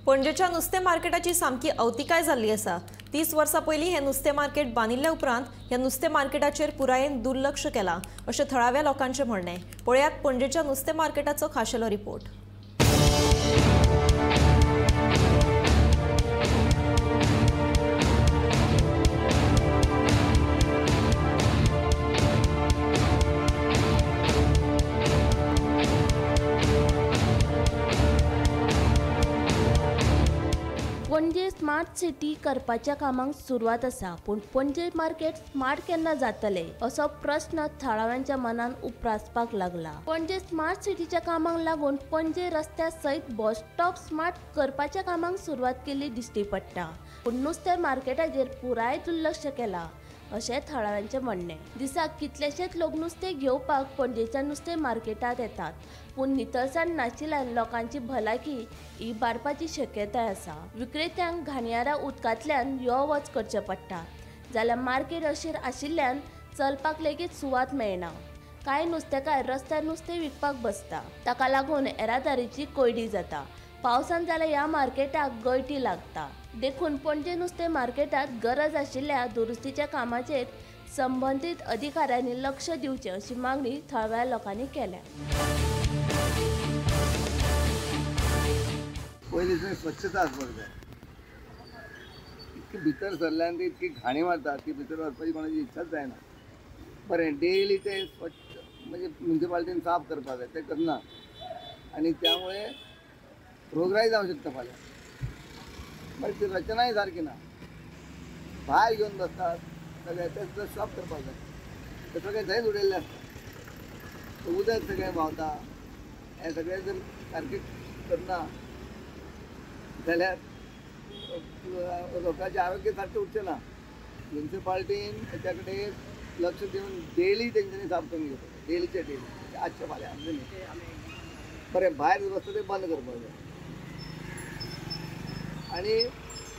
पणजेच्या नुस्तें मार्केटाची सामकी अवतिकाय जाल्ली आसा। 30 वर्सां पयलीं हें नुस्तें मार्केट बांदिल्ल्या उपरांत ह्या नुस्तें मार्केटाचेर पुरायेन दुर्लक्ष केलां अशें थळाव्या लोकांचें म्हणणें। पळयात पणजेच्या नुस्तें मार्केटाचो खाशेलो रिपोर्ट। पणजे स्मार्ट सिटी करपाच्या कामाक सुरवात आसा, पूण पणजे मार्केट स्मार्ट केन्ना जातले असो प्रस्न थळाव्यांच्या मनान उप्रासपाक लागला। पणजे स्मार्ट सिटीच्या कामाक लागून पणजे रस्त्या सयत बस स्टॉप स्मार्ट करपाच्या कामाक सुरवात केल्ली दिश्टी पडटा, पूण नुस्तें मार्केटाचेर पुराय दुर्लक्ष केला अशें थळाव्यांचें म्हणणें। दिसाक कितलेशेच लोक नुस्तें घेवपाक पणजेच्या नुस्तें मार्केटांत येतात, पूण नितळसाण नाशिल्ल्यान लोकांची भलायकी इबाडपाची शक्यताय आसा। विक्रेत्यांक घाणयाऱ्या उदकांतल्यान यो वच करचें पडटा, जाल्यार मार्केट अशीर आशिल्ल्यान चलपाक लेगीत सुवात मेळना। कांय नुस्तेकार रस्त्यार नुस्तें विकपाक बसता, ताका लागून येरादारीची कोंयडी जाता। पावसान जाल्यार ह्या मार्केटाक गळटी लागता। देखून पणजे नुस्तें मार्केटात गरज आशिल्ल्या दुरुस्तीच्या कामाचेर संबंदीत अधिकाऱ्यांनी लक्ष दिवचें अशी मागणी थळाव्या लोकांनी केल्या। पयलीं थंय स्वच्छता आसपाक जाय। इतकी भितर सरल्यान ती इतकी घाणी मारता की भितर वचपाची कोणाची इच्छाच जायना। बरें, डेली ते स्वच्छ म्हणजे म्युनिसिपालिटीन साफ करपाक जाय, ते करना आनी त्यामुळे रोगराई जावंक शकता फाल्यां। मागीर ती रचनाय सारकी ना, भायर घेवन बसतात सगळे, ते सुद्दां स्टॉप करपाक जाय। ते सगळें थंयच उडयल्लें आसता, उदक सगळें व्हांवता। हें सगळें जर सारकें करना जाल्यार लोकांचें आरोग्य सारकें उरचें ना। म्युनिसिपालिटीन हेच्या कडेन लक्ष दिवन डेली तेंच्यांनी साफ करून घेवपाक, डेलीचे डेली, आजच्या फाल्यां आमचें न्ही। बरें, भायर बसता तें बंद करपाक जाय आनी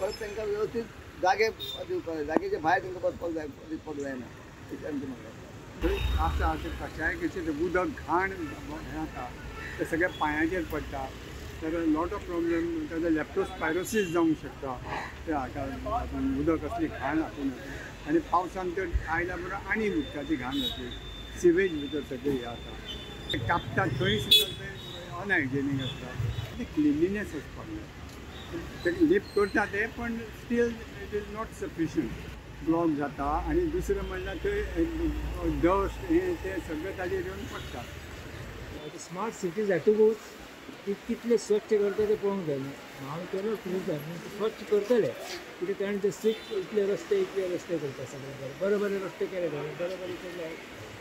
परत तांकां वेवस्थीत जागे दिवपाक जाय, जागेचे भायर तांकां बसपाक जाय, दिवपाक जायना, अशें आमचें म्हणणें आसा। आसा ते कशाय कशें तें उदक घाण हें जाता, तें सगळें पांयांचेर पडटा, तर लॉट ऑफ प्रॉब्लम। ताजो लेप्टोस्पायरोसीस जावंक शकता त्या हाका लागून, उदक असली घाण हातून। आनी पावसान तर आयल्या बरोबर आनी उदकाची घाण जातली, सिवेज भितर सगळें हें जाता, कापता थंय सुद्दां तें अनहायजेनीक आसता। ती क्लिनलीनेस आसपाक जाय। ते लिफ्ट करता ते, पण still it is not sufficient, block जाता। आनी दुसरें म्हणल्यार थंय डस्ट हें तें सगळें ताजेर येवन पडटा। स्मार्ट सिटी जातकूच ती कितले स्वच्छ करता ते पळोवंक जाय न्हू। हांव केलो खूब जाय स्वच्छ करतले, कित्याक ताणें ते स्ट्रीट इतले रस्ते करता सगळे बरे बरे बरे रस्ते केले, बरे बरे केले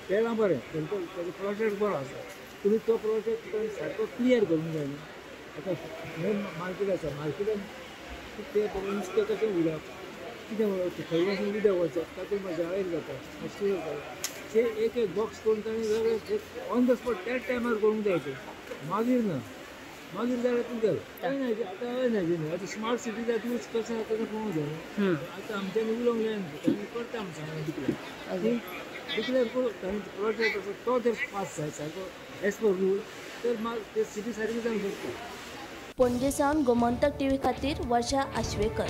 केलां बरें, ताजो प्रोजेक्ट बरो आसा, तुमी तो प्रोजेक्ट सारको क्लियर करूंक जाय न्हू। आतां हें मार्केट आसा, मार्केटान तें नुस्तें कशें उडप, कितें उडप, खंय वचून उदक वचप, तातूंत मजा जाता, मच्छर जाता। ते एक एक बॉक्स करून ताणें सगळें ऑन the spot त्याच टायमार करूंक जाय तें, मागीर ना मागीर जाल्यार तूं गेलो कांय ना। आतां अनहायजेनीक, आतां स्मार्ट सिटी जातकूच कशें जाता तें पळोवंक जाय न्हू। आतां आमच्यांनी उलोवंक जायना, तांणी करता आमच्या सांगलें डिक्लेर डिक्लेर करूं, ताणें प्रोजेक्ट आसा तो जर पास जाय सारको एज पर रूल तर मागीर ते सिटी सारकी जावंक शकता। पणजे सावन गोमंतक टीव्ही खातीर वर्षा आश्वेकर।